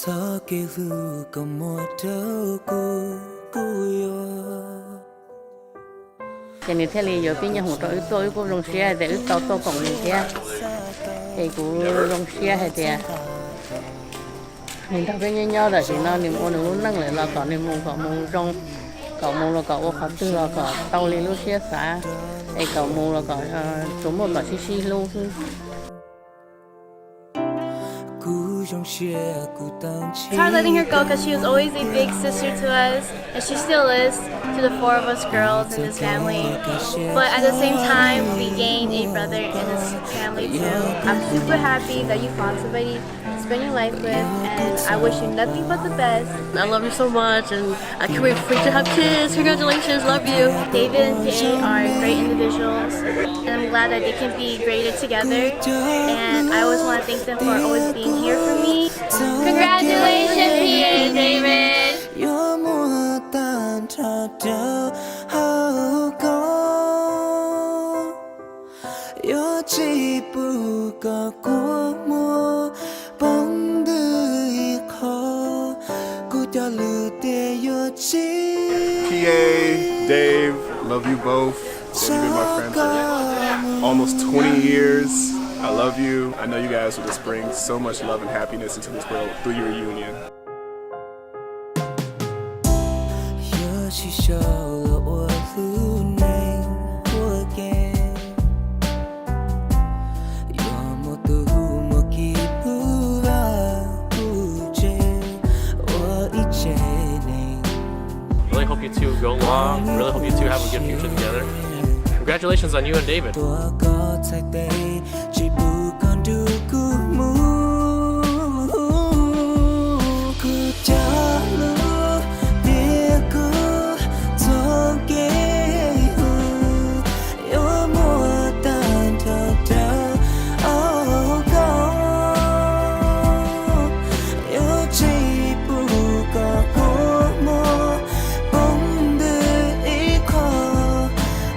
Txoj kev hlub koj muab rau kuv, kuv yuav. Ces nws thiaj li yuav tib nyuag hmoov rau wb tuaj, wb kuj zoo siab hais tias wb tau tuaj koom nws thiab. Ces kuv zoo siab hais tias nws nrog peb nyob nyob tam sim no nws ua nws lub neej lawm los kom nws mus kom mus zoo, kom mus los kom ua qhov twg los kom tau li lub siab xav, es kom mus los kom tsuas muaj kom sib sib hlub xwb. Kuv zoo siab kuv tau ntsib. Tired letting her go because she was always a big sister to us, and she still is to the four of us girls in this family. But at the same time, we gained a brother in this family too. I'm super happy that you found somebody to spend your life with, and I wish you nothing but the best. I love you so much, and I can't wait for you to have kids. Congratulations, love you. David and P A are great individuals, and I'm glad that they can be greater together. And I always want to thank them for always being here for me. Congratulations, P A and David. Yuav muaj tag nrho rau hauv koj. Yuav tsis pub koj kua muag poob ntws ib qho, kuv cov lus tias yuav tsis. P A, Dave, love you both. You've been my friend for almost twenty years. I love you. I know you guys will just bring so much love and happiness into this world through your union. Yuav tsis sau los ua hlub neeg ua ke, yuav muaj tus muaj kiv pub vaj pub tsev ua ib tsev neeg. Really hope you two go long. Really hope you two have a good future together. Congratulations on you and David. Tuav koj txhais tes, tsis pub koj nrug kuv mus. Kuv cov lus tias kuv txoj kev hlub yuav muaj tag nrho rau hauv koj. Yuav tsis pub koj kua muag poob ntws ib qho,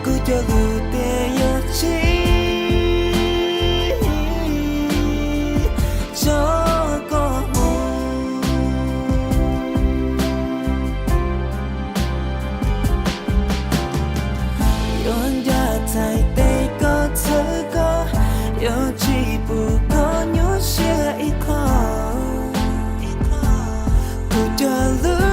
kuv cov lus tias yuav tsis tso koj mus. Yuav ncav txhais tes koj txhawb koj, yuav tsis pub koj nyuaj siab ib qho, kuv cov lus.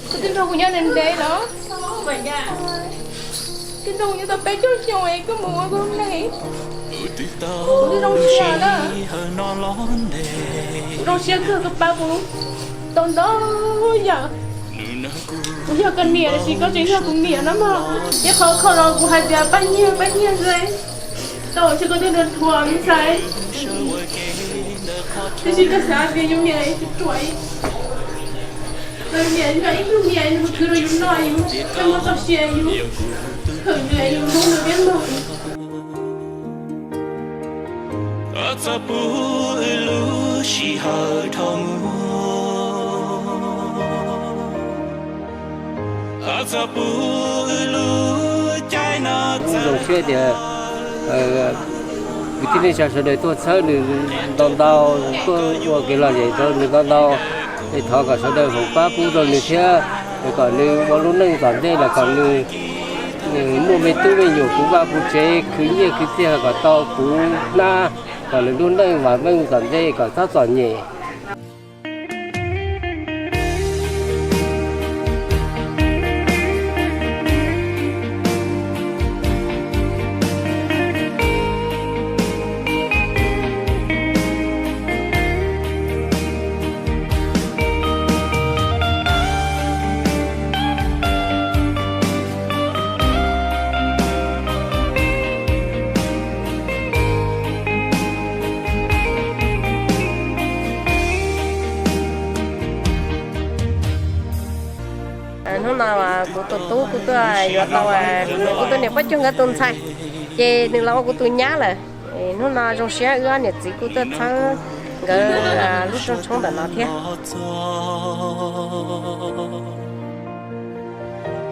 Koj twb nrog kuv nyob ntev ntev los, koj nrog kuv nyob tau peb caug xyoo es koj mus ua koj neej. Kuv twb zoo siab na. Kuv zoo siab kawg koj pab kuv tau ntau yam. Kuv yog koj niam tiam sis koj tseem yog kuv niam no mog. Ib qho kho los kuv hais tias pab nyiag pab nyiag xwb. Tau tsis koj twb nrog thuam me ntxhais. Tiam sis koj xav tias yus niam ruam, yus niam yog ib tug niam nws khwv rau yus noj, yus coj muaj txoj sia, yus khwv nws, yus hlub nws thiab mog. Koj txhob pub wb lub sij hawm dhau mus. Koj txhob pub wb lub caij no. Kuv zoo siab tias kwv tij neej tsa sawv daws tuaj txhawb nws ntau ntau, tuaj ua kev lom zem rau nws ntau ntau. Es thov kom sawv daws foom pab pub rau nws thiab, es kom nws ua lub neej tom ntej los kom nws muaj me tub me nyuam puv vaj puv tsev, khwv nyiaj khwv txiaj kom tau puv hnab, kom nws lub neej vam meej tom ntej kom txhob txom nyem. Kuv tus tub kuj tuaj yuav tau kuv tus niam poj cuag nkawd tus ntxhais, ces nws los ua kuv tus nyab lawm. Hnub no zoo siab wb ob niam txiv kuj tuaj txhawb nkawd lub rooj tshoob ntawm no thiab.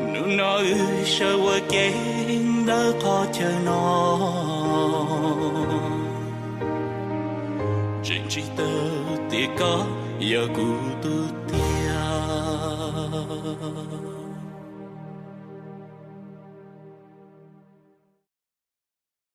Hnub no wb sawv ua ke ntawm qhov chaw no, tseem tsis tau tias koj yog kuv tus tiag.